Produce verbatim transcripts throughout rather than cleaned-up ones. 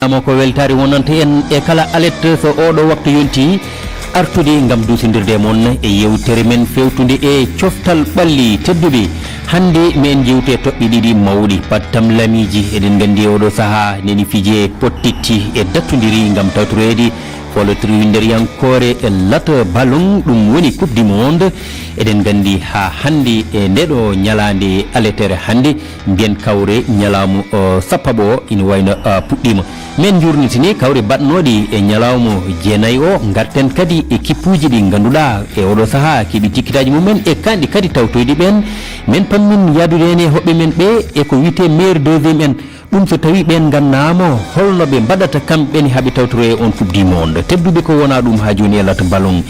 Amo ko weltaare wonanta en e kala alet so ooɗo waktu yonti artude ngam duusindirde e mon e yewtere men fewtunde e coftal ɓalli tedduɓe. Hannde men jewte toɓɓe ɗiɗi mawɗi pattam lamiiji. Eɗen nganndi e oɗo sahaa neni fije pottitti e dattundiri ngam tawtoreede folotir winnderiyankoore e lata ballon, ɗum woni Coupe du Monde. Eɗen nganndi haa hannde e ndeɗo ñalaande aletere hannde, mbiyen kawre ñalaamu, o, sappaɓo ina wayno, a, puɗɗiima. Men njuurnitini kawre baɗnooɗi e ñalawma jeenayi o, ngarten kadi e kippuuji ɗi ngannduɗaa e oɗo sahaa keɓi tikkitaaji mumen e kanɗi kadi tawtoyɗi ɓeen. Men pammin yaadude heen e hoɓɓe men ɓe e ko wiyetee meilleur deuxième en. Ɗum so tawii ɓeen ngannaama holno ɓe mbaɗata kamɓe ne haa ɓe tawtoroya on Coupe du Monde. Tedduɓe ko wonaa ɗum haa jooni e lata ballon.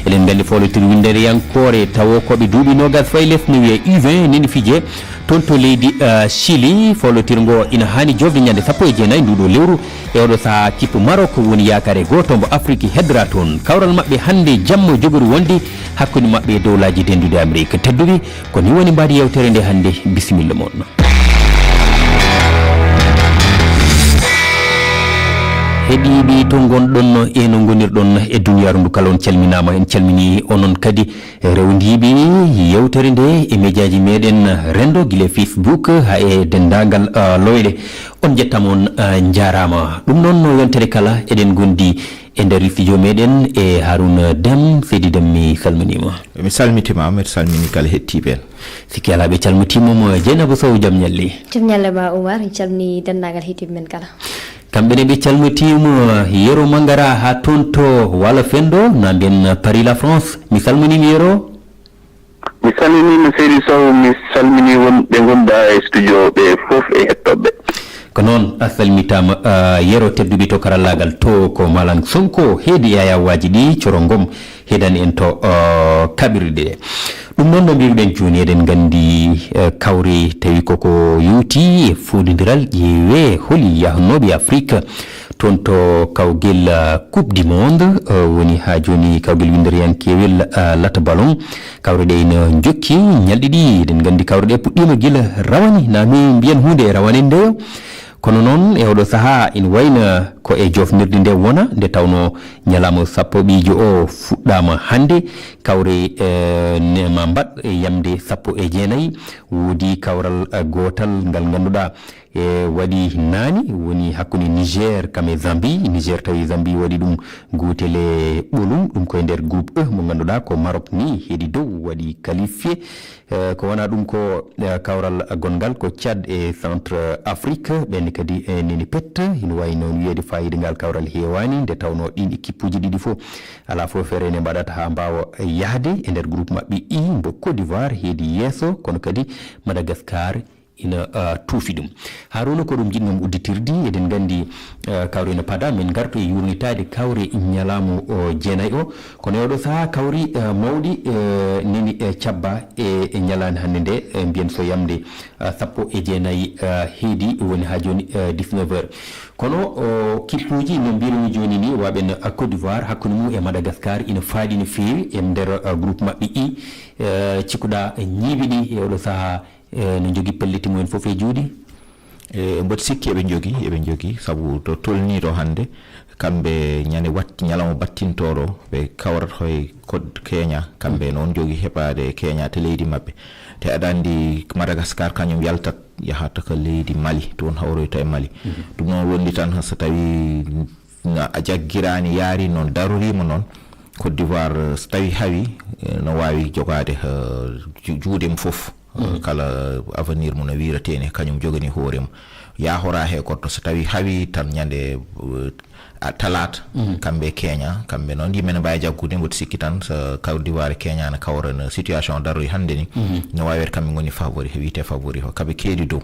Eɗen nganndi folotir winnderiyankoore tawo ko ɓe duuɓi noogas fayi les no wiyee U vingt neni fije. Toon to leydi, eh, Chili, folotir ngo ina haani jofde ñande sappo e jeenayi nduɗo lewru. E oɗo sahaa kippu Maroc woni yaakaare gooto mbo Afrique heddora toon. Kawral maɓɓe hannde jamma jogori wonde hakkunde maɓɓe e dowlaaji dennduɗi Amerique. Tedduɓe, ko ni woni mbaadi yewtere nde hannde. Bisimilla mon. Heɗiiɓe to ngonɗon e no ngonirɗon e duniyaaru ndu kala on calminaama. En calminii onon kadi rewndiiɓe yewtere nde e mejaaji meɗen renndo gila e Facebook haa e denndaangal, ah, lowɗe. On njettaama, on, ah, njaaraama. Ɗum noon no yontere kala eɗen ngondi e nder studio meɗen e Haruna Dem. Seydi Dem, mi salminiima. Mi salmitiima, mi salmini kala heɗtiiɓe en. Sikki alaa ɓe calmitiima mo Jeynaba Sow, jam ñalli. Jam ñalle ma Oumar, en calmini denndaangal heɗtiiɓe men kala. Kamɓe ne ɓe calmitiima Yero Mangara haa toon to Wala Fendo, na mbiyen Paris la France. Mi salminiima Yero. Mi salminiima Seydi Sow, mi salmini wonɓe ngonɗaa e studio ɓe fof e heɗtooɓe. Ko noon, a salmitaama, ah, Yero tedduɓe to karallaagal to ko Malang Sonko, heedi Yaya Waaji ɗi, Coro Ngom, heedani en to, ah, kaɓirɗe ɗe. Ɗum noon no mbiruɗen jooni, eɗen nganndi, eh, kawre tawi koko yowti e foodondiral ƴeewe holi yahnooɓe Afrique toon to kawgel, eh, Coupe du Monde, eh, woni haa jooni kawgel winnderiyankewel, eh, lata ballon. Kawre ɗe ina njokki ñalɗi ɗi, eɗen nganndi kawre ɗe puɗɗiima gila rawani, na mi mbiyen huunde e rawani ndeyo. Kono noon, e oɗo sahaa, ina wayna ko e joofnirde nde wona, nde tawnoo ñalawma sappo ɓiijo o fuɗɗaama hannde. Kawre, eh, ne ma mbaɗ e yamde sappo e jeenayi. Woodi kawral, eh, gootal ngal ngannduɗaa, eh, waɗi naane, woni hakkunde Niger kam e Zambie. Niger tawi Zambie waɗi ɗum gootel e ɓolum, ɗum koye nder groupe E mo ngannduɗaa ko Maroc ni heedi dow waɗi qualifié. Eh, ko wonaa ɗum ko, eh, kawral gonngal ko Tchad e Centre Afrique, ɓeen kadi, eh, neni pet, ina waawi noon wiyeede faayiida ngal kawral heewaani, nde tawnoo ɗiin ekippuuji ɗiɗi fof alaa fof feere nde mbaɗata haa mbaawa yahde e nder groupe maɓɓe I, mbo Côte d'Ivoire heedi yeeso, kono kadi Madagascar ina, ah, tuufi ɗum. Haruna, ko ɗum njiɗnoo-mi udditirde, eɗen nganndi, ah, kawre ina pada, min ngartu e yuurnitaade kawre ñalawma o jeenayi o, kono e oɗo sahaa kawri, ah, mawɗi, eh, neni, eh, cabba e, e ñalaande hannde nde, eh, mbiyen so yamde, ah, sappo e jeenayi, ah, heedi woni haa jooni, eh, dix-neuf heures. Kono o, kippuuji no mbirumi jooni ni, waɓen, ah, Côte d'Ivoire hakkunde mum e Madagascar ina faaɗi no feewi e nder, ah, groupe maɓɓe I, eh, cikkuɗaa ñiibi ɗi e oɗo sahaa, eh, no njogi pelliti mumen fof e juuɗe? E mboɗo sikki eɓe njogi, eɓe njogi, sabu to tolnii ɗo hannde, kamɓe ñande wat-, ñalawma battintooɗo, ɓe kawrata koye Côte Kenya, kamɓe noon njogi heɓaade Kenya te leydi maɓɓe. Te aɗa anndi Madagascar kañum yaltat, yahata ko leydi Mali, toon hawroyta e Mali. Mhm. Ɗum noon wondi tan so tawi na a jaggiraani, yaari noon, daroriima noon, Côte d'Ivoire, eh, so tawi hawi, eh, no waawi jogaade, eh, ju-, juuɗe mum fof, eh, kala avenir mum no wiiretee ni, kañum jogani hoore mum. Yahora he goɗɗo, so tawi hawi tan ñande, eh, a-, talaata, kamɓe e Kenya, kamɓe noon yimɓe ne mbaawi jaggude, mboɗo sikki tan so Côte d'Ivoire e Kenya ne kawra no situation daroyi hannde ni, no waawi wiyde kamɓe ngoni favori, wiyetee favori o, kaɓe keedi dow.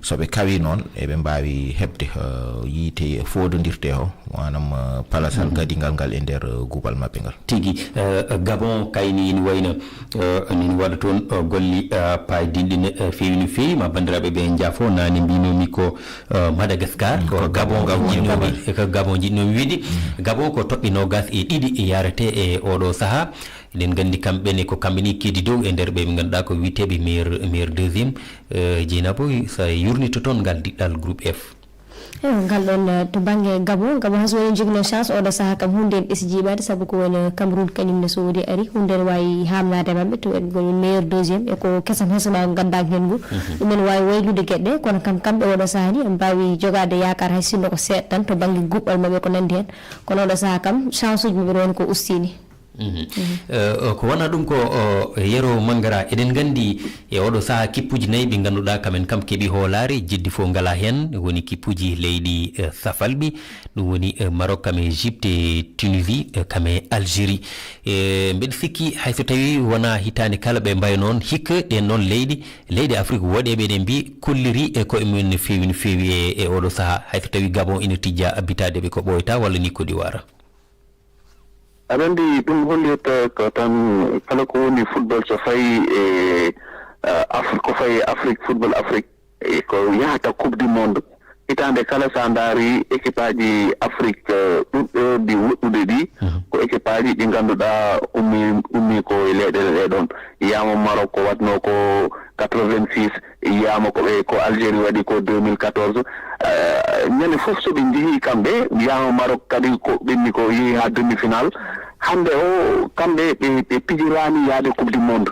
So ɓe kawi noon, eɓe mbaawi heɓde, eh, yiite foodondirde o, maanaam, eh, palasal gadingal ngal e nder, eh, guubal maɓɓe ngal. Tigi, eh, Gabon kayni ina wayno, eh, ina waɗa toon, eh, golle, eh, paydinɗe ne, eh, feewi no feewi, ma banndiraaɓe ɓe njaafo, naane mbinoomi ko, eh, Madagascar, ko Gabon njiɗnoomi, ko Gabon njiɗnoomi wiide. Gabon ko toɓɓe noogas e ɗiɗi yarete e oɗo sahaa. Eɗen nganndi kamɓe ne ko kamɓe ni keedi dow e nder ɓe ɓe ngannduɗaa ko wiyeteeɓe meilleur, meilleur deuxième. Eh, Jeynabo, so a yurnito toon ngal diɗɗal groupe F. Ewa, ngal ɗon, eh, to bannge Gabon, Gabon hay so woni joginoo chance, oɗo sahaa kam huunde en ɓesi jiiɓaade, sabu ko woni Cameroun kañum ne so woni ari, huunde ne waawi haamnaade maɓɓe, to en ngoni meilleur deuxième, e ko kesam hesama nganndaaka heen ngu. Mhm. Ɗum en waawi waylude geɗe, kono kam kamɓe oɗo sahaa ni, en mbaawi jogaade yaakaar hay sinno ko seeɗa tan to bannge guɓɓal maɓɓe ko nanndi heen. Kono oɗo sahaa kam, chance uji maɓɓe ɗon ko ustiini. Mhm. Eh, ko wona ɗum ko, o, Yero Mangara. Eɗen nganndi e oɗo sahaa kippuuji nayi ɗi ngannduɗaa kamen kam keɓi hoolaare, jeddi fof ngalaa heen, woni kippuuji leyɗi, eh, safalɓi, ɗum woni, eh, Maroc kam e Égypte e Tunisie, eh, kam e Algérie. Eh, mbeɗa sikki hay so tawii wonaa hitaande kala ɓe mbayi noon, hikka ɗeen noon leyɗe, leyɗe Afrik woɗeeɓe eɗen mbiyi kolliri e koye mumen no feewi, no feewi e, e oɗo sahaa, hay so tawii Gabon ina tijja bitaade ɓe ko ɓooyta walla ni Côte d'Ivoire. Aɗa anndi ɗum hollirta ko tan kala ko woni football so fayi e, eh, Af-, ko fayi e Afrique, football Afrique, e ko yahata Coupe du Monde. Hitaande kala so a ndaari équipe aji Afrique, eh, ɗuɗɗo ɗi woɗɗude ɗi, mhm, ko équipe aji ɗi ngannduɗaa ummi, ummi ko e leyɗeele ɗe ɗoon. Yaama Maroc ko waɗnoo ko quatre-vingt-six, yaama ko ɓe, ko Algérie waɗi ko deux mille quatorze. Eh, ñande fof so ɓe njehii kamɓe, yaama Maroc kadi ko ɓenni ko yehi haa demi-finale. Hannde o, kamɓe ɓe, ɓe pijiraani yaade Coupe du Monde.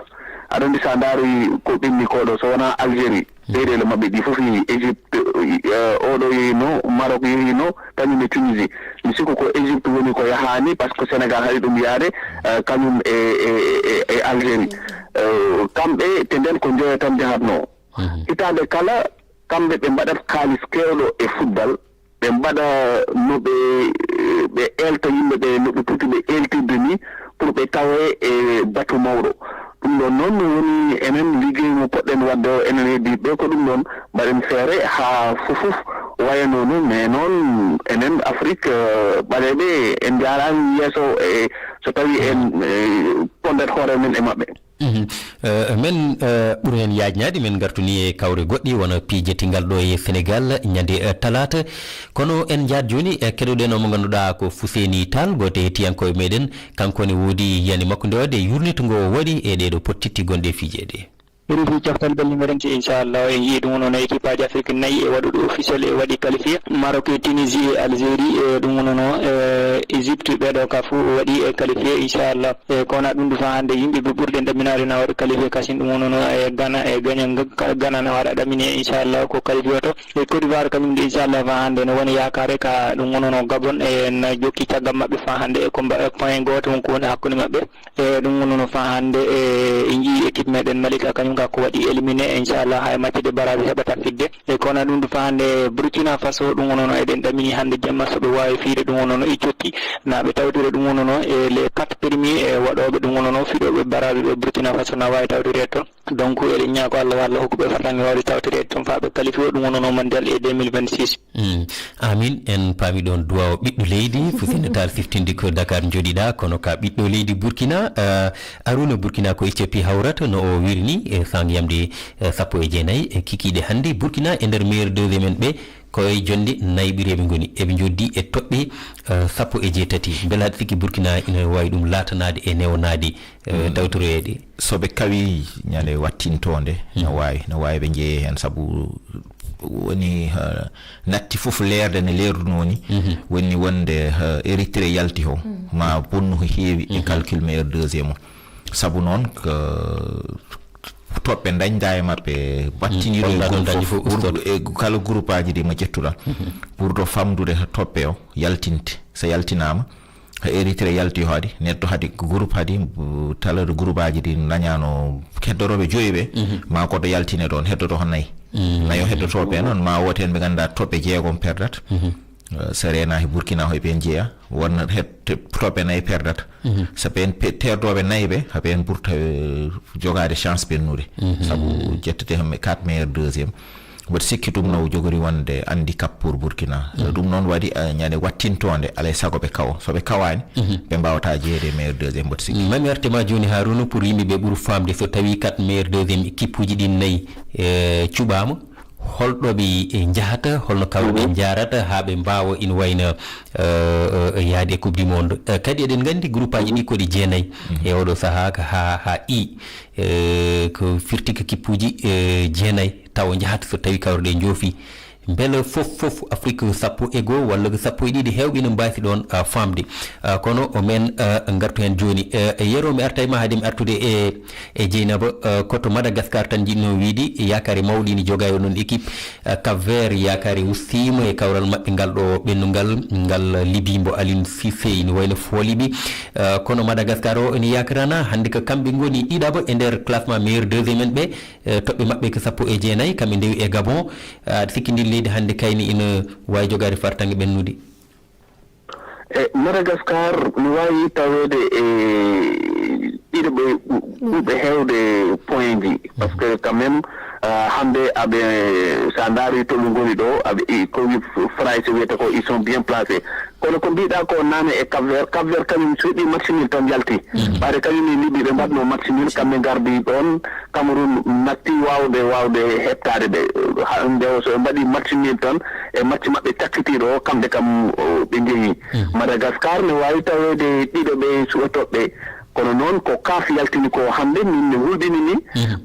Aɗa anndi so a ndaari ko ɓenni ko ɗo, so wonaa Algérie, hmm, leyɗeele maɓɓe ɗi fof yehi, Égypte, eh, oɗo yehino, Maroc yehino, kañum e Tunisie. Mi sikku ko Égypte woni ko yahaani, par ce que Sénégal haɗi ɗum yaade, eh, kañum e, e, e, e Algérie. Eh, kamɓe, te nden ko njoya tan njahatnoo. Mhm. Hitaande kala, kamɓe ɓe mbaɗat kaalis keewɗo e football, ɓe mbaɗa no ɓe, ɓe eelta yimɓe ɓe, no ɓe poti ɓe eeltirde ni, pour ɓe tawe e batu mawɗo. Ɗum ɗon noon woni enen liggey mo poɗɗen waɗde o, enen heddiiɓe ɓe, ko ɗum ɗon mbaɗen feere haa fof fof waya noonu, mais noon enen Afrik, eh, ɓaleeɓe en njaaraani yeeso e so tawii en, eh, pondat hoore men e maɓɓe. Mhm. Eh, men, eh, ɓuri heen yaajnaade, men ngartuni e kawre goɗɗe, wano piijetingal ɗo e Senegal, ñande, eh, talaata. Kono en njahat jooni, eh, keɗoɗen o mo ngannduɗaa ko Fuseni Tall, gooto e hettiyankooɓe meɗen. Kanko ne woodi yiyannde makko nde waɗde e yurnitgo o waɗi e ɗee ɗo pottitti gonɗe e fiijeede. Refi coftal ɓelli meɗen, inchallah, en njii ɗum noon, équipe aji Afrique nayi e waɗuɗo officiel e waɗi qualifié. Maroc e Tunisie e Algérie, e ɗum wonno noon, e Égypte, ɓeeɗo ka fof waɗi e qualifié, inchallah. E kono ɗum ɗo faa hannde yimɓe ɓe ɓurɗen ɗaminaade na waɗi qualifié, kasin ɗum wonno noon, e Ghana, e Ghana, Ghana na waɗa ɗamine, inchallah, ko qualifié to. E Côte d'Ivoire kañum de, inchallah, faa hannde no woni yaakaare ka ɗum wonno noon Gabon, e na jokki caggal maɓɓe faa hannde e combat, e point gooto won ko woni hakkunde maɓɓe. E ɗum wonno noon faa hannde, e, en njii équipe meɗen Malika, kañum ka ko waɗi éliminé, inchallah, hay match de barrage heɓata fidde. E kono ɗum ɗo faa hannde Burkina Faso, ɗum wonno noon eɗen ɗamini hannde jemma so ɓe waawi fiide, ɗum wonno noon e cotti na ɓe tawtire, ɗum wonno noon e les quatre premiers e waɗooɓe, ɗum wonno noon fiɗooɓe barrage ɓe Burkina Faso na waawi tawtire toon. Donc, eɗen ñaago Allah, Allah hokku ɓe fartaŋŋe waawde tawtire toon faa ɓe qualifié, ɗum wonno noon mondial e deux mille vingt-six. Mm. Amin, en paami ɗoon duwaaw ɓiɗɗo leydi, Fuseni Tall siftinde ko Dakar njoɗiɗaa, kono ka ɓiɗɗo leydi Burkina, eh, Aruna Burkina ko Éthiopie hawrata, no o wiiri ni, e sang yamde, eh, sappo e jeenayi, e kikiiɗe hannde. Burkina e nder meilleur deuxième en ɓe, ko e jonde nayi ɓireeɓe ngoni. Eɓe njoddi e toɓɓe, eh, sappo e jeetati. Mbela aɗa sikki Burkina ina waawi ɗum laatanaade e newanaade, eh, mm, tawtoroyeede? So ɓe kawi ñande wattintoonde, no, mm, waawi, no waawi ɓe njeeyee heen, sabu woni, eh, natti fof leerde ne leerdunoo ni, mhm, woni wonde, eh, Érythrée yalti o, mhm, ma bonnu ko heewi e, mhm, calcul meilleur deuxième o. Sabu noon, ko toɓɓe ndañda e maɓɓe, battindiiɗo e, mm, groupe fof, groupe, e kala groupe aji ɗi mo ƴettuɗaa, mhm, ɓurɗo famɗude toɓɓe o yaltinte. So yaltinaama, Érythrée yalti o hadi, neɗɗo hadi groupe hadi, bu-, talade groupe aji ɗi ndañaano heddorooɓe joyi ɓe, mhm, ma goɗɗo yaltine ɗoon, heddoto ko nayi. Mhm. Nayo heddotooɓe noon, ma woote heen ɓe ngannduɗaa toɓɓe jeegom perdat. Mhm. Eh, so reenaaki Burkina hoy ɓeen jeeya, wonna het-, toɓɓe nayi perdata. Mhm. So ɓeen pe-, teerdooɓe nayi ɓe, ha ɓeen ɓurta, eh, jogaade chance ɓennude. Mhm. Sabu ƴettete heen quatre meilleur deuxième. Mboɗo sikki ɗum no jogori wonde handicap pour Burkina. Mhm. Ɗum noon waɗi, eh, ñande wattintoonde, alay sago ɓe kawo. So ɓe kawaani, mhm, ɓe mbaawata jeeyde e meilleur deuxième, mboɗo sikki. Mami arte ma jooni, Harouna, pour yimɓe ɓe ɓuri faamde, so tawii quatre meilleur deuxième équipe uji ɗin nayi, eh, cuɓaama, holɗo ɓe, eh, njahata, holno kawruɗen, mhm, njaarata haa ɓe mbaawa ina wayno, eh, eh, yaade e Coupe du Monde? Eh, kadi eɗen nganndi groupe aji ɗi ko ɗi jeenayi, mhm, e oɗo sahaa ka haa, haa i, eh, ko firti ko kippuuji, eh, jeenayi. Taw o njahata so tawii kawruɗe njoofi. Mbele fof fof Afrik sappo e goo walla ko sappo e ɗiɗi heewɓe ina mbaasi ɗoon, ah, faamde. Ah, kono o men, ah, ngartu heen jooni. Eh, Yero, mi artay ma haade mi artude e, e Jeynaba, ah, ko to Madagascar tan njiɗnoo wiyde, yaakaare mawɗe ina jogaa e onon équipe, ah, Cap Vert, yaakaare ustiima e kawral maɓɓe ngal ɗo ɓennungal, ngal Libi mbo Aliou Cissé ina wayno fooliɓe. Ah, kono Madagascar o ina yaakaraana, hannde ko kamɓe ngoni ɗiɗaɓo e nder classement meilleur deuxième en ɓe, eh, toɓɓe maɓɓe ko sappo e jeenayi, kamɓe ndewi e Gabon. Aɗa sikki ndin leydi hannde kayni ina waawi jogaade fartaŋŋe ɓennude? E Madagascar, no waawi taweede e ɗiɗo ɓe ɓu-, ɓurɓe heewde point ji. Parce que quand même, ah, hannde aɓe, so a ndaari to ɓe ngoni ɗo, aɓe, i-, ko wi-, Farayse wiyata ko, ils sont bien placés. Kono ko mbiɗa ko nane e Cap Vert, Cap Vert kañum so heɓi match nul tan yalti. Ɓaade kañum e Libi ɓe mbaɗno match nul, kamɓe ngardi ɗoon, Cameroun natti waawde, waawde heɓtaade ɓe. Ha, nde o so ɓe mbaɗi match nul tan e match maɓɓe cakkitiiɗo o, kamɓe kam, o, ɓe njehi. Madagascar ne waawi taweede ɗiɗo ɓe suɓatooɓe. Kono noon ko kaf yaltini ko hannde, min ne hulɓini ni.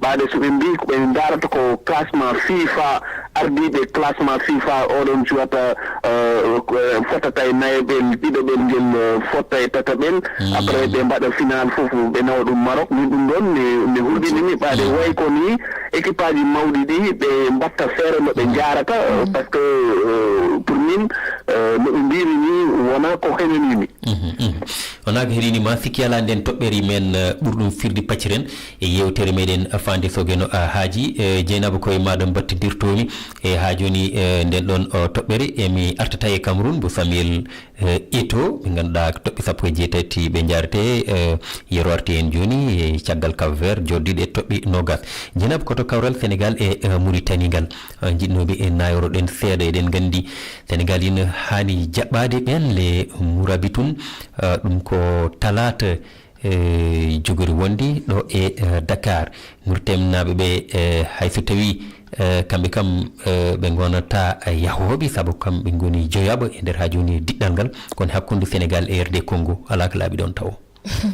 Ɓaade so ɓe mbii ko ɓe ndaarata ko classement fifa, ardiiɓe classement fifa oɗon cuwata, eh, ko, eh, fotata e nayeɓel, ɗiɗoɓel ngel, eh, fotta e tataɓel. Après ɓe mbaɗa final fof, ɓe nawa ɗum Maroc. Min ɗum ɗoon mi, mi hulɓinimi. Ɓaade way ko ni équipe aji mawɗi ɗi, ɓe mbatta feere no ɓe njaarata, eh, parce que, eh, pour min, eh, no ɓe mbiyri ni, wonaa ko henaniimi. Wonaa ko henaniima, sikki alaa nden toɓɓere men, eh, ɓurɗum firde pacciren e yeewtere meɗen Faande Sogeno, ah, Haaji, eh, Jeynaba, koye maaɗa mbattidirtoomi. E haa jooni, eh, nden ɗon, oh, toɓɓere, e mi artata e Cameroun, mbo Samuel, eh, Eto'o, ɓe ngannduɗaa ko toɓɓe sappo e jeetati ɓe njaarete, eh, Yero arti en jooni, e caggal Cap Vert, jooɗiiɗo e toɓɓe noogas. Jeynaba, ko to kawral Senegal e, eh, Mauritanie ngal, eh, njiɗnooɓe e naayoroɗen seeɗa. Eɗen nganndi Senegal ina haani jaɓɓaade ɓeen le Mourabitoun, eh, ɗum ko talaata, eh, jogori wonde ɗo e, eh, Dakar. Mauritanienaaɓe ɓe, eh, hay so tawii, eh, kamɓe kam, eh, ɓe ngonata yahooɓe, sabu kamɓe ngoni joyaɓo e nder haa jooni diɗɗal ngal, kono hakkunde Senegal e R D Congo alaa ko laaɓi ɗoon tawo.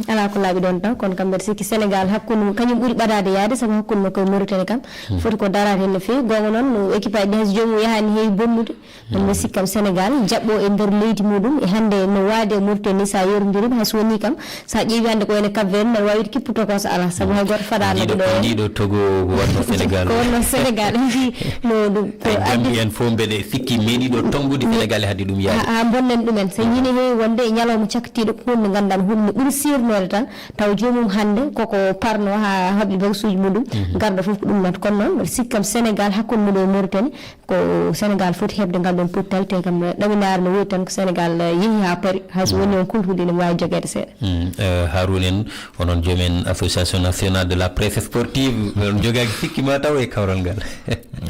Alaa ko laaɓi ɗoon taw, kono kam mbeɗa sikki Senegal hakkunde mum, kañum ɓuri ɓadaade yaade, sabu hakkunde makko e Mauritanie kam, foti ko daraade heen no feewi. Goonga noon, no équipe aji ɗi hay so joomum yahaani heewi bonnude. Kono mbeɗa sikki kam Senegal jaɓɓo e nder leydi muɗum, e hannde no waade e Mauritanie ni, so a yerondirii hay so wonii kam, so a ƴeewi hannde ko wayno Cap Vert, mbeɗa waawi wiide kippu tokoos alaa, sabu hay gooto fadaano. Ndiɗo, ɗum ɗo ndiɗo Togo ko wonno Senegal. Ko wonno Senegal, mbi no ɗum ko ay addi Gambien fof mbeɗe sikki meeɗiɗo tonngude Senegal e hadde ɗum yaade. Ha, ha bonnen ɗumen. So yini heewi wonde e ñalawma cakkitiiɗo ko hunde nganndan hunde no ɓuri sirnoyde tan, taw joomum hannde koko parno ha haɓi bagasuuji muɗum, garɗo fof ko ɗum nata. Kono noon, mbeɗa sikki kam Senegal hakkunde mum e Mauritanie, ko Senegal foti heɓde ngal ɗon pottal, te kam ɗaminaare no woodi tan ko Senegal, eh, yehi ha paari, hay so woni on kulhuɗi ne waawi jogeede seeɗa. Mm, eh, Harouna en, onon joom en Association Nationale de la Presse Sportive, on jogaaki sikki ma taw e kawral ngal.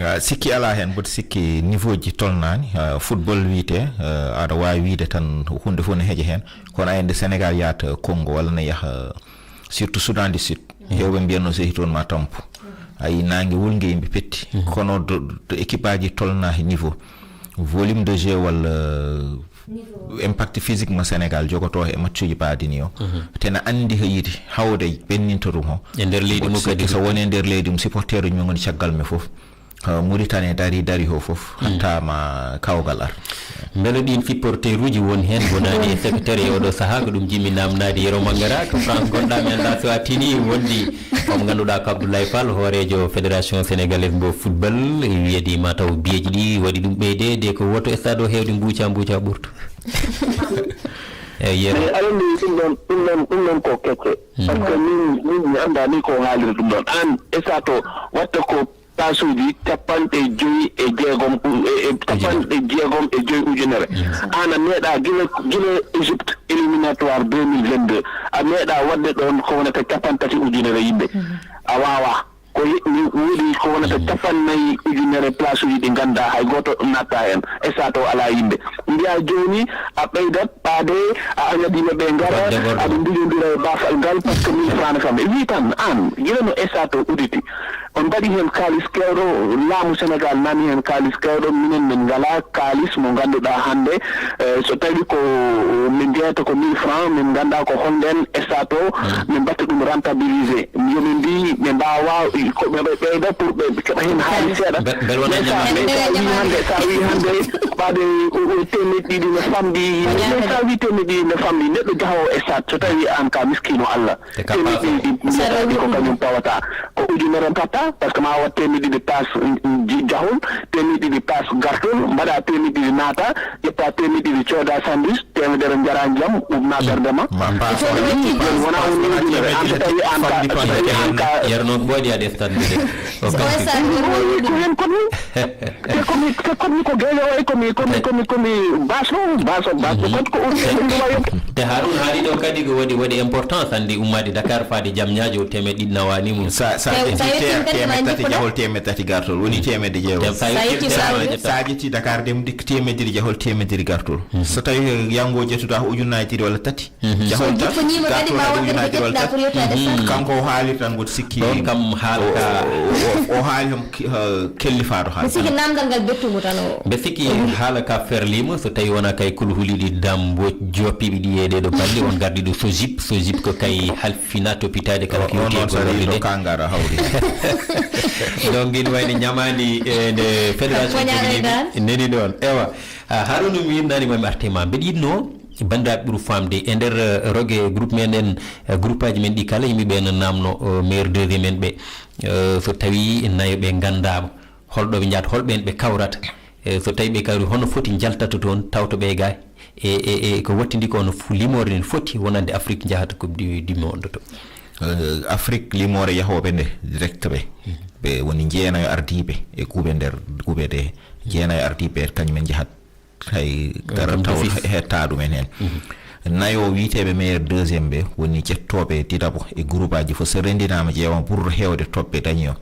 Ah, sikki alaa heen, mboɗo sikki niveau ji tolnaani, ah, football wiyetee, ah, aɗa waawi wiyde tan huunde fof ne heƴa heen, kono ay nde Senegal yahata Congo walla ne yaha surtout Soudan du Sud, heewɓe mbiyatnoo so yehii toon ma tampu. Ayi, naange wulnge yimɓe petti. Kono do, do équipe aji tolnaa he niveau, volume de jeu walla impact physique mo Senegal jogotoo e matchuuji baɗɗi ni o. Tena anndi ko yiɗi hawde ɓenninta ɗum o. E nder leydi mum kadi. So woni e nder leydi mum, supporter uji men ngoni caggal men fof. Ko Mauritanie dari, dari o fof, hatta ma kawgal ar. Mbele ɗiin supporteruuji won heen mbo naati e secteur e oɗo sahaa, ko ɗum jimmi naamnaade Yero Mangara, ko France gonɗa, mi annda so a tini, wondi ko mo ngannduɗaa ko Abdoulaye Fall, hooreejo Fédération Sénégalaise mbo football, e wiyedi ma taw biyeeji ɗi waɗi ɗum ɓeydeede, ko woto stade o heewde mbuuca mbuuca ɓurtu. Eyi, Yero. Mais aɗa anndi ɗum ɗon, ɗum ɗon, ɗum ɗon ko kecce. Par ce que min, min mi annda ni ko haaliri ɗum ɗon. Aan, stade o watta ko place uji capanɗe joyi e jeegom, e, e capanɗe jeegom e joyi ujunere. Aan a meeɗa gila, gila Égypte éliminatoire deux mille vingt-deux, a meeɗa waɗde ɗoon ko wonata capantati ujunere yimɓe. A waawaa. Ko ye-, mi woodi ko wonata capannayyi ujunere place uji ɗi nganndaa hay gooto natta heen. Stade o alaa yimɓe. Mbiyaa jooni a ɓeydat ɓaade, a añat yimɓe ɓe ngara, aɓe mbiyondira e baafal ngal, par ce que mille francs ne kam. Wi tan, aan, gila no stade o uditi, On mbaɗi heen kaalis keewɗo, laamu Senegaal nani heen kaalis keewɗo, minen min ngalaa kaalis mo ngannduɗaa hannde, eh, so tawii ko min njeyata ko mille francs, min nganndaa ko hol ndeen stade o, min mbaɗta ɗum rentabilisé. Yo min mbii ɓe mbaawaa, ko ɓe ɓeyda pour ɓe keɓa heen haalis seeɗa. Mbe-, mbele wonaa mais sa, ñamaande. Mais sa wii hannde, sa wii hannde, ɓaade o, o teemeɗɗe ɗiɗi ne famɗi, mais sa wii teemeɗɗe ɗiɗi ne famɗi, neɗɗo jahoowo stade, so tawii aan ka miskiino Allah, Te ka teemeɗɗe ɗiɗi mbiyataa ko kañum pawata. Ko ujunere mbaɗta, par ce que ma waɗ teemeɗɗe ɗiɗi paas, mm, mm, ji-, jahol, teemeɗɗe ɗiɗi paas gartol, mbaɗa teemeɗɗe ɗiɗi naata, ƴetta teemeɗɗe ɗiɗi cooda sandwich, teemedere njara ndiyam, ɓuuɓna ɓernde ma. Ma paas. Jooni wona woni ujunere, aan so tawi aan ka, so tawi aan ka. Yero noon ɓooyde yaade stade de. Ko heen ko mi, te ko mi ko geeyo e ko mi, ko mi, ko mi, ko mi baaso, baaso, baaso, kon ko ujunere mi wayo. Te Harouna haali ɗo kadi ko waɗi, waɗi importance, anndi ummaade Dakar faade jam ñaajo teemeɗɗe ɗiɗi nawaani mum. Sa, sa Tawi, ƴetti tawi teem-, teem-, teemeɗɗe tati jahol, teemeɗɗe tati gartol, woni teemeɗɗe jeegom. Teem-, sa ƴetti, sa ƴetti, sa ƴetti Dakar Dem Dikk, teemeɗɗe ɗiɗi jahol, teemeɗɗe ɗiɗi gartol. So tawi yanngo ƴettuɗaa ko ujunnaji ɗiɗi walla tati, jahol tati, gartol kadi ujunnaji ɗiɗi walla tati. Kanko o haali tan mboɗo sikki. Ɗon kam haala o, ka o, o, o haali kam ki-, ha, kellifaaɗo haala. Mi sikki namdal ngal bettumo tan o. Mbe sikki haala ka ferliima, so tawi wona kay kulhuliɗi Dame Mbodj joppiɓe ɗi e ɗeɗo balɗe, on gardi ɗo Sojip, Sojip ko kay halfina toppitaade kala ko yewti e gollorɗe ɗe. Kangara hawri. Donc, ina wayno ñamaandi e nde fédération nani ɗon. Ewa, ah, Harouna mi naani ma mi arte ma. Mbeɗa yiɗno banndiraaɓe ɓuru faamde e nder, eh, roge groupe men en, eh, groupe aji men ɗi kala, yimɓe ɓe no namno, eh, meilleur deuxième en ɓe, eh, so tawi nayo ɓe nganndaama. Holɗo ɓe njahata, holɓe en ɓe kawrata? E, so tawi ɓe kawri, hono foti njaltata toon, tawto ɓe gaay? E, e, e ko wattindi ko, no fu-, limoore nden foti wonande Afrique njahata Coupe du, du Monde to? Eh, Afrique limoore yahooɓe nde direct ɓe. Ɓe woni jeenayo ardiiɓe e kuuɓe nder kuuɓe ɗe. Jeenayo ardiiɓe kañum en njahat. Hay gara taw hetta ɗum en heen. Nayo wiyeteeɓe meilleur deuxième ɓe woni ƴettooɓe didabo e groupe aji fof. So renndinaama ƴeewa ɓurɗo heewde toɓɓe dañi o.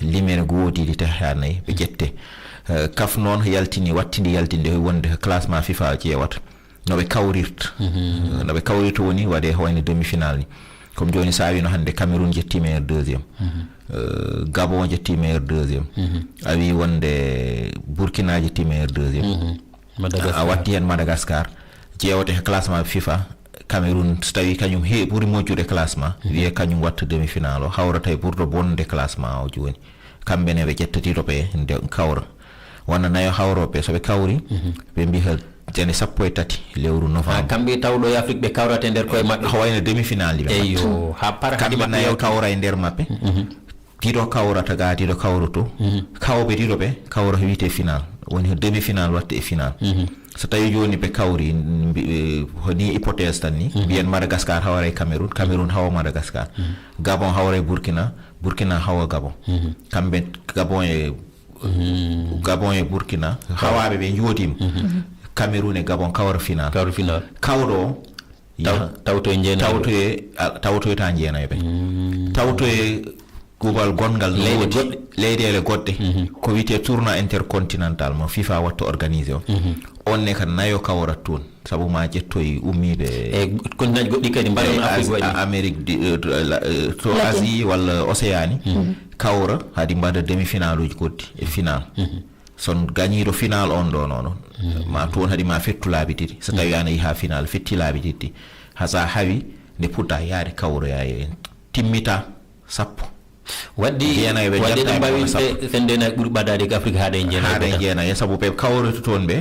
Limere goo, ɗiɗi, tati haa nayi ɓe ƴette. Eh, kaf noon yaltini, wattindi yaltinde wonde classement FIFA o ƴeewata. No ɓe kawrirta. Eh, no ɓe kawrirta woni waɗe hoyno demi-finale ni. Comme jooni so a wiino hannde Cameroun ƴetti meilleur deuxième. Eh, Gabon ƴetti meilleur deuxième. A wii wonde Burkina ƴetti meilleur deuxième. Madagascar. A watti heen Madagascar, ƴeewete he classement FIFA, Cameroun, so tawi kañum he-, ɓuri moƴƴude classement, wiyee kañum watta demi-finale o, hawrata e ɓurɗo bonde classement o jooni. Kamɓe ne ɓe ƴetta ɗiɗo ɓe nde kawra. Wona nayo hawrooɓe, so ɓe kawri, ɓe mbiya jannde sappo e tati lewru novembre. Kamɓe tawɗo e Afrique ɓe kawrata e nder koye maɓɓe. Ko wayno demi-finale ɓe mbatta. Eyyo, haa para kamɓe nayo kawra e nder maɓɓe. Ɗiɗo kawrata ga, ɗiɗo kawroto. Kawɓe ɗiɗo ɓe kawra ko wiyetee final. Woni ko demi-final watta e final. So tawi jooni ɓe kawri, mbi-, eh, ko ni hypothèse tan ni, mbiyen Madagascar hawra e Cameroun, Cameroun hawa Madagascar. Gabon hawra e Burkina, Burkina hawa Gabon. Kamɓe Gabon e, Gabon e Burkina, hawaaɓe ɓe njoodiima. Cameroun e Gabon kawra final. Kawra final. Kawɗo o Taw-, yaha, tawtoye jeenayo ɓe. Tawtoye, a, tawtoyta jeenayo ɓe. Tawtoye kuuɓal gonngal no woodi, leyɗeele goɗɗe. Ko wiyetee tournoi intercontinental mo FIFA watta organisé o. On ne ka nayo kawrat toon. Sabu ma ƴettoy ummiiɓe e continentji goɗɗi kadi mbaɗa no Afrique waɗi. Amérique du, euh, to, la, euh, to Asie walla Océanie. Kawra hadi mbaɗa demi-finale uji goɗɗi e final. Son gañiiɗo final on ɗo noon, ma toon hadi ma fettu laabi tati. So tawi ana yiha final, fetti laabi tati. Ha sa hawi, nde puɗɗa yaade kawroya e timmita sappo. Waddi, jeenayo ɓe wadde jantaani ɗum mbawi sappo. Sen, sen ndenaaki ɓuri ɓadaade ko Afrique haaɗa e jeenayo. Haaɗa e jeenayo, sabu ɓe kawroto toon ɓe,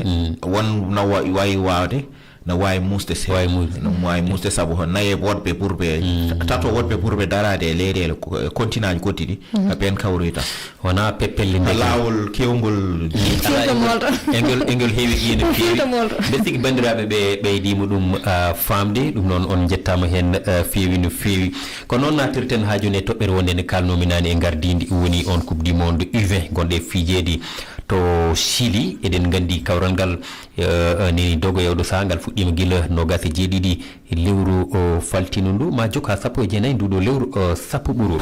won na wa-, wawi waawde, na wawi muusde seeɗa. Wawi muusde. Na wawi muusde sabu hon naye woɗɓe ɓurɓe, tato woɗɓe ɓurɓe daraade e leyɗeele ko, e continentji goɗɗi ɗi, ka ɓen kawroyta. Wona peppelle ndeke. Laawol kewngol. Firta molto. Engol, engol heewi ƴiye no feewi. Firta molto. Mbe sigi banndiraaɓe ɓe ɓeydiima ɗum, ah, faamde. Ɗum noon on njettaama heen, ah, feewi no feewi. Ko noon naatirten haa jooni e toɓɓere wonde nde kaalnoomi naane e ngardiindi woni on Coupe du Monde U vingt gonɗo e fiijeede to Chili. Eɗen nganndi kawral ngal, eh, eh, neni dogo e oɗo sahaa ngal fuɗɗiima gila noogaas e jeeɗiɗi lewru o faltino ndu, ma jokk haa sappo e jeenayi ndu ɗo lewru, eh, sappo ɓuru.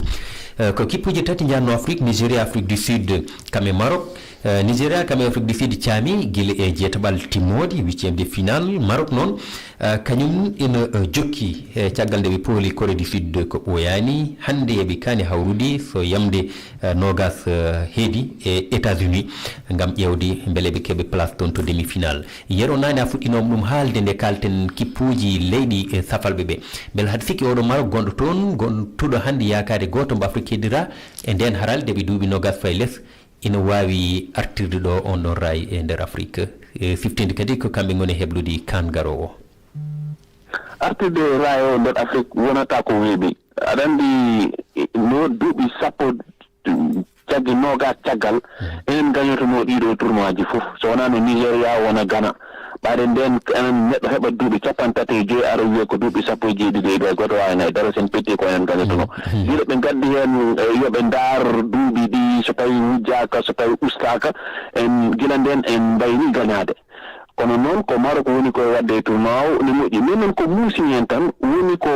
Eh, ko kippuuje tati njahatno Afrique, Nigeria, Afrique du Sud, kam e Maroc. Eh, Nigeria kam e Afrique du Sud caami gila e jeetaɓal timmoode huitième de finale. Maroc noon, eh, kañum ina, eh, jokki, eh, caggal nde ɓe pooli Corée du Sud ko ɓooyaani. Hannde eɓe kaani hawrude so yamde, eh, noogas, eh, heedi e États-Unis ngam ƴeewde mbele ɓe keɓe place toon to demi-finale. Yero naane a fuɗɗinooma ɗum haalde nde kaalten kippuuji leyɗi, eh, safalɓe ɓe. Mbele haɗa sikki oɗo Maroc gonɗo toon, gontuɗo hannde yaakaare gooto mbo Afrique heddira e ndeen haralde ɓe duuɓi noogas fayi les, ina waawi artirde ɗo on ɗon raay e nder Afrique. E siftinde kadi ko kamɓe ngoni heɓlude kaan garoowo. Artirde raay o nder Afrique wonata ko weeɓi. Aɗa anndi, no duuɓi sappo caggi noogas caggal, enen gañotonoo ɗii ɗoo tournoi ji fof. So wonaa no Nigeria, wona Ghana. Ɓaade ndeen, enen neɗɗo heɓa duuɓi capanɗe tati e joy, ara wiya ko duuɓi sappo e jeeɗiɗi e joy, gooto waawano e dara, sen petti ko enen gañotonoo. Gila ɓe ngaddi heen, eh, yo ɓe ndaar duuɓi ɗi, so tawi wujjaaka, so tawi ustaaka, en gila ndeen en mbayni gañaade. Kono noon ko Maroc woni koye waɗde e tournoi o, ne moƴƴi. Min noon ko muusi heen tan, woni ko,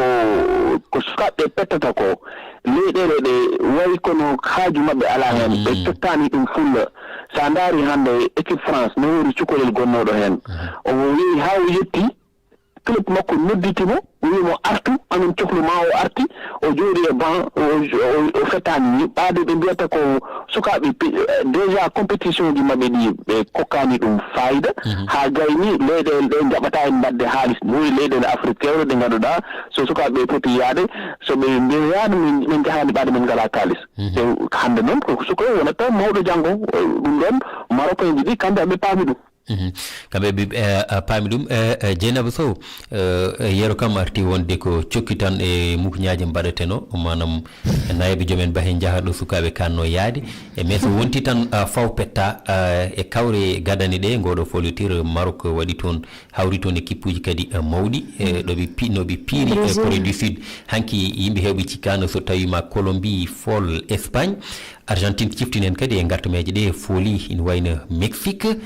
ko sukaaɓe ɓe pettata ko. Leyɗeele ɗe wayi kono haaju maɓɓe alaa heen, ɓe tottaani ɗum fulla. So a ndaari hannde équipe France, ne woodi cukalel gonnooɗo heen. O yehi haa o yetti, club makko nodditi mo, o wi mo, "Artu, amin cohlu ma." O arti, o jooɗi e banc, o, o, o fettaani ni. Ɓaade ɓe mbiyata ko sukaaɓe pi-, eh, déjà compétition ji maɓɓe ɗi, ɓe kokkaani ɗum faayida. Haa gayni leyɗeele ɗe njaɓata en mbaɗde haalis. No woni leyɗeele Afrique keewɗe ɗe ngannduɗaa, so sukaaɓe ɓe poti yahde, so ɓe mbiyaano min, min njahaani ɓaade min ngalaa kaalis. Te hannde noon ko suka wonata mawɗo janngo, eh, ɗum ɗoon Marocain ji ɗi kamɓe aɓe paami ɗum. Mhm. Kamɓe ɓe, eh, eh, paami ɗum, eh, eh, Dieynaba Sow, eh, eh, yeru kam arti wonde ko cokki tan e mukñaaji mbaɗeteno, maanaam nayeɓe joom en mbahe njaha ɗo sukaaɓe kanno yaade. E mais so wonti tan, eh, faw petta, eh, e kawre gadane ɗe, ngoɗo folitir Maroc waɗi toon, hawri toon e kippuuji kadi, eh, mawɗi, eh, ɗo ɓe pi-, no ɓe piiri, eh, Brésil. Corée du Sud. Hanki yimɓe heewɓe cikkaano so tawi ma Colombie fool Espagne. Argentine ciftinen kadi e ngartameeje ɗe fooli ina wayno Mexique.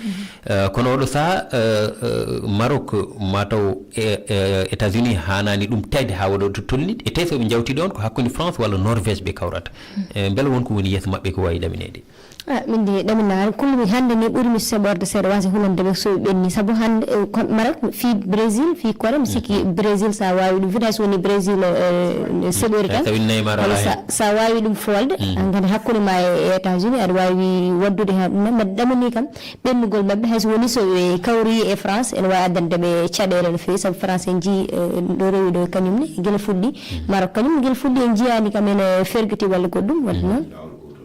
Eh, kono oɗo saha, eh, eh, Maroc mataw e, e États-Unis haanaani ɗum tayde haa waɗa to tolni. E tawi so ɓe njawti ɗoon ko hakkunde France walla Norvège ɓe kawrata. Eh, mbele won ko woni yeeso maɓɓe ko waawi ɗaminede? Ah, min de ɗaminaare kulmi hannde ni ɓuri mi seɓorde seeɗa wasa hulande ɓe so ɓenni. Sabu hannde, eh, ko Maroc fii Brésil, fii Corée, mi sikki Brésil sa waawi ɗum fii hay so woni Brésil, eh, seɓori tan. Tawi Neymar walla alaa sa, heen. Sa waawi ɗum foolde, an kadi hakkunde ma e États-Unis, aɗa waawi waddude heen ɗum. Mbaɗa ɗamini kam, ɓennugol maɓɓe, hay so woni so ɓe kawri e France, ene waawi addande ɓe caɗeele no feewi, sabu France en njii, eh, ɗo rewi ɗo kañum ne, gila fuɗɗi. Maroc kañum gila fuɗɗi en njiyaani kam ene fergiti walla goɗɗum, waɗi noon.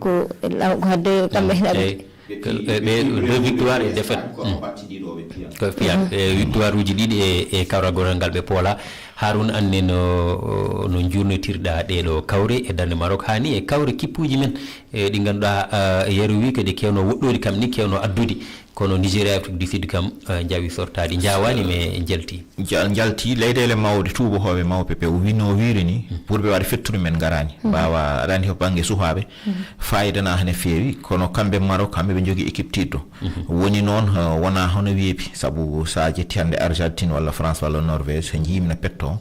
Ko law ko hadde kamɓe heen. Eyi. Ɓe, ɓe, ɓe deux victoire et défaite. Ko piya. E victoire uji ɗiɗi e, e kawral gotal ngal ɓe poola. Harouna, an ne no, no njurnotirɗa ɗeɗo kawre e darnde Maroc, hani e kawre kippuji men, e ɗi ngannduɗaa, ah, yeru wi kadi kewno woɗɗoɗi kam ni kewno addude. Kono Nigeria e Afrique du Sud kam, ah, njawi sortaade, njawaani, mais njalti. Nja-, njalti leyɗeele mawɗe, tuubakooɓe mawɓe ɓe o wino wiiri ni, pour ɓe waɗa fettude men ngaraani. Mbaawa, aɗa anndi ko bannge suhaaɓe, faayida na hene feewi, kono kamɓe Maroc, kamɓe ɓe njogii équipe tiiɗɗo. Woni noon, eh, wonaa hono weeɓi, sabu so a ƴetti hannde Argentine walla France walla Norvège, so njiimi no petto,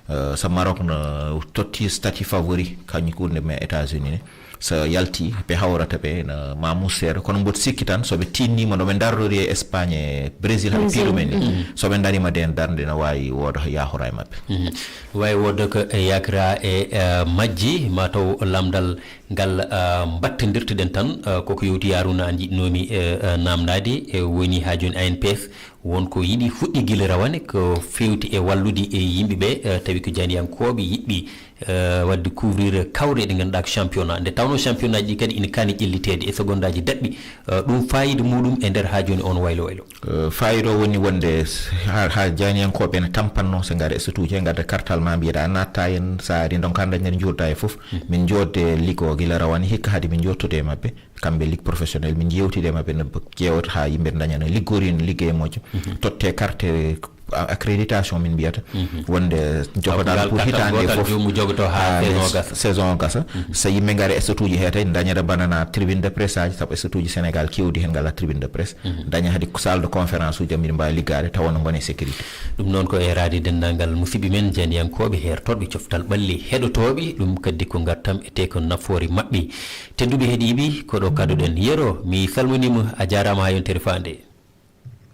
eh, so Maroc no totti statut favori, kañum kurnde men États-Unis ne. So yalti, ɓe hawrata ɓe, no ma mus seeɗa. Kono mboɗo sikki tan, so ɓe tiinniima no ɓe ndarrori e Espagne e Brésil, haɓe piiɗo men ni. So ɓe ndariima ndeen darnde, no waawi wooda ko yaahora e maɓɓe. Waawi wooda ko e yaakira e, eh, majji, ma taw lamndal ngal, eh, mbattondirtoɗen tan, eh, koko yowti Harouna an njiɗnoomi, eh, eh, naamndaade, eh, woni haa jooni A N P S, won ko yiɗi fuɗɗi gila rawane, ko feewti e wallude e yimɓe ɓe, eh, tawi ko janiyankooɓe yiɗɓe eh, waɗde couvrir kawre ɗe ngannduɗaa ko championnat. Nde tawnoo championnat ji ɗi kadi ina kaani ƴelliteede e secondaji daɓɓi, eh, ɗum fayida muɗum e nder haa jooni on waylo waylo. Eh, fayida o woni wonde s-, haa, haa janiyankooɓe ene tampanno, so ngara e statuuji, ngadda kartal ma mbiyeɗa natta hen, so a ari ndonka dañde njuurda e fof. Min njoodde ligue o gila rawane hikka haade min njottude e maɓɓe. Kamɓe ligue professionnel, min njeewtide e maɓɓe no ƴeewata haa yimɓe dañana liggori en liggey moƴƴo. Totte carte accréditation min mbiyata, wonde jogoɗaa pour hitaande fof, jomu jogoto haa saison gasa. Saison gasa. So yimɓe ngari statuji he tawi dañata banana tribune de presse aji, sabu statuji Sénégal kewɗi hen ngala tribune de presse, daña hadi salle de conférence uji mbiɗa mbawi liggade tawa no gone sécurité. Ɗum noon ko e raade denndangal musidɓe men janiyankoɓe hertorɓe coftal ɓalli heɗotoɓe ɗum kadi ko ngartam e te ko nafoore maɓɓe. Tedduɓe heɗiɓe ko ɗo kaɗoɗen yero mi salminima a jarama ha yontere fande.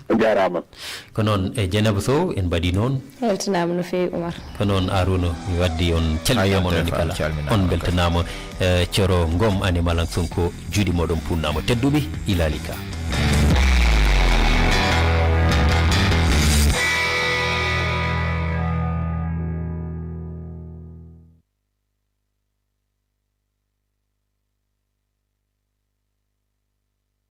A jarama. Ko noon e Dieynaba Sow en mbaɗi noon. Weltanama no fewi Oumar. Ko noon Arouna mi waddi on calminama noon kala. On beltanama. Coro Ngom animalan Sonko juuɗe moɗon punnama tedduɓe ilali ka.